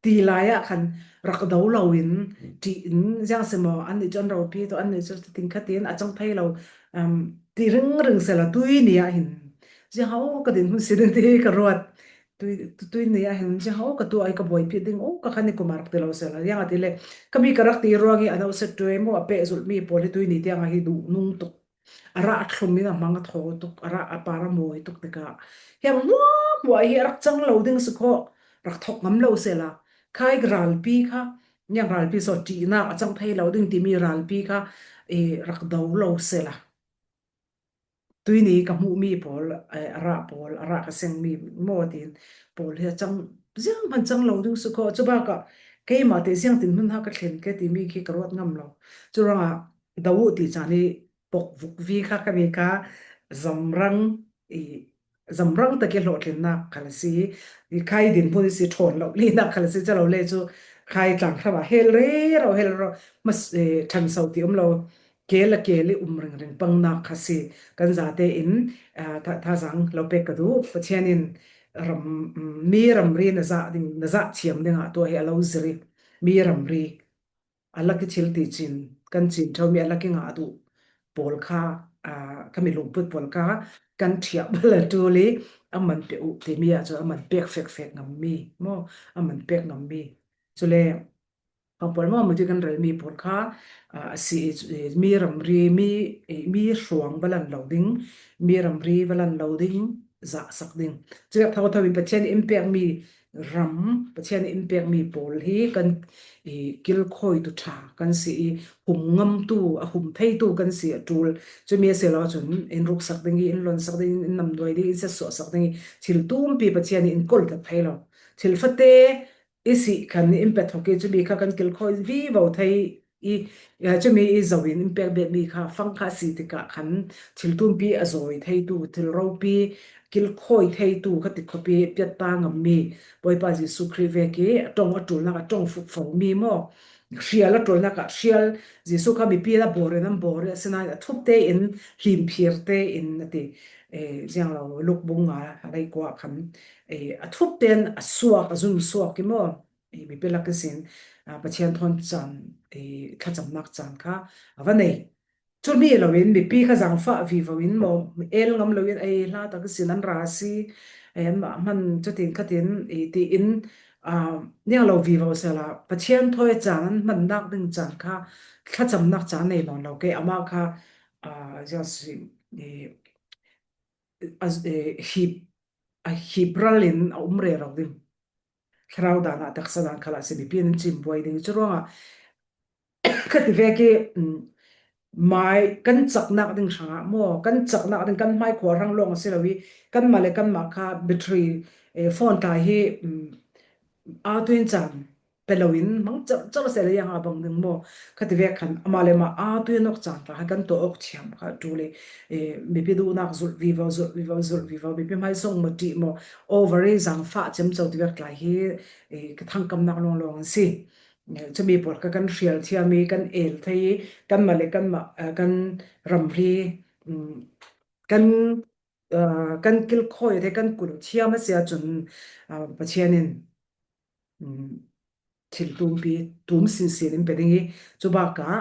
A: ti lai ah khan rak do lo in ṭih in ziang si maw an nih cu an ropi to an nih cu ting kha tin a cang thei lo um, ti ring ring sela tui ni ah hin ziang ho ka din hun si ding ti ka ruat. Tui ni ah hin ziang o ka tu ai ka buaipi ding o ka khan ni kum a rak ti lo sel yang ati le kami ka rak ti ruang i ano set tuai mu a pe zulh mi pawl hi tui ni tiang ah hi duh nung tuk a ra thlum in a hmang a thaw tuk a ra a par a mawi tuk tikah hiang muah hi a rak cang lo ding si khawh rak thok ngam lo sela khai ralpi kha nyang ralpi so ṭihnak a cang thei lo ding timi ralpi kha i rak do lo sela Tuini ka hmuhmi pawl a ra pawl a ra ka sengmi maw tiin pawl hi a cang ziang hmanh cang lo ding si kaw cu bak ah keimah te ziang tin hmun ha ka thlen ke timi khi ka ruat ngam lo. Cu ruangah do uh ti caan i pokvuk vi kha ka mi kha zamrang i zamrang tak i hlawhtlinnak khal a si i khai din hmun si ṭhawn lo linak khal a si calo le cu khai tlang hram ah hel re ro hel ro mas ṭhanso ti um lo kel a kel i um ringring pangnak kha si kan zate in thazang lo pek ka duh Pathian in ram mi ramri na zah ding na zah thiam ding ah tuah hi a lo ziri mi ramri a lak i thil ti cin kan cin ṭheumi a lak i ngah duh pawl kha ka mi lungput pawl kha kan ṭhiah bal a ṭul i a man pe u timi ahcun a man pek fekfek ngammi maw a man pek ngammi cule pawl maw muti kan relmi pawl kha a si i mi ramri mi mi hruang va lan lo ding mi ramri va lan lo ding zah sak ding cu tho tho in Pathian in pekmi ram Pathian in pekmi pawl hi kan i kilkhawitu ṭha kan si i hum ngamtu a hum theitu kan si a ṭul cumi a si lo ahcun in ruksak ding i in lonsak ding in namduai ding in setsawh sak ding i thil tumpi Pathian nih in kawl tak thei lo thil fate i si khan in pe thok i cumi kha kan kilkhawi vivo thei i cumi i zo in in pek betmi kha fang kha si tikah khan thil tumpi a zawi theitu thil ropi kilkhawi theitu kha ti khopi piatta ngammi Bawipa Jesuh Khrih ve ki a tong a ṭulnak a tong fukfo mi maw hrial a ṭulnak ah hrial Jesuh kha mipi a bor in an bor i asinain a thup tein hlimphir tein a ti ziang lo lukbung a lei kwa khan a thup tein a suak a zun suak i maw mipi lak sin Pathian thawn caan thlacamnak caan kha a va nei. Cumi loin mipi kha zaangfah vivo in maw el ngam loin ei hla tak sin an ra si anmah hman cutin khatin tiin niang lo vivo sela Pathian thawi caan an hmannak ding caan kha thlacamnak caan nei lon lo ke ama kha hip hip ral in a um re ro ding thlarau dan ah taksa dan khala si mipi an chim buai ding cu ruangah khati ve ki mai kan chaknak ding hrangah maw kan chaknak ding kan hmai khua rang lawng a si lo i kan mah le kan mah kha battery phone ta hi aa tuin caan pe loin mang char char se le yang abang ding mo khati ve khan ama le ma a tuin ok caan ta kan to ok thiam kha tu le mipi du nak zul vivo zul vivo zul vivo mipi mai song mo ti mo over zang fa chem cho ti vek tlai hi ka thang kam nak long long an si chumi pawl ka kan hrial thiam i kan el thei i kan mah le kan mah kan ramri kan kan kilkhawi te kan kulh thiam a si ahcun Pathian in thil tumpi tum sinsin in pe ding i cu bakah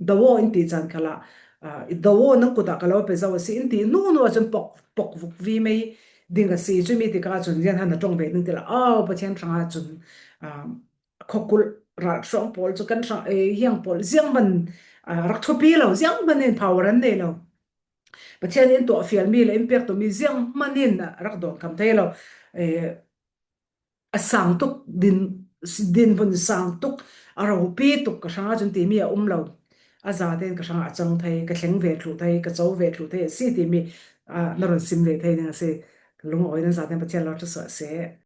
A: dawo in ti caan khala dawo nan kut ah ka lo pe zo a si in ti nu nu ahcun pok pok vuk vi mei ding a si cumi tikah cun rian han na tong ve ding ti la oh Pathian hrangah cun khokulh ralhruang pawl cu kan hrang hiang pawl ziang man rak thupi lo ziang man in power an nei lo Pathian in tuah fialmi le in pek tumi ziang man in rak don kham thei lo a sang tuk din din vun sang tuk a ropi tuk ka hrang ahcun timi a um lo a za tein ka hrang a cang thei ka thleng ve thlu thei ka co ve thlu thei a si timi na ron sim ve thei ding a si lung awi nan za tein Pathian lo thu seh.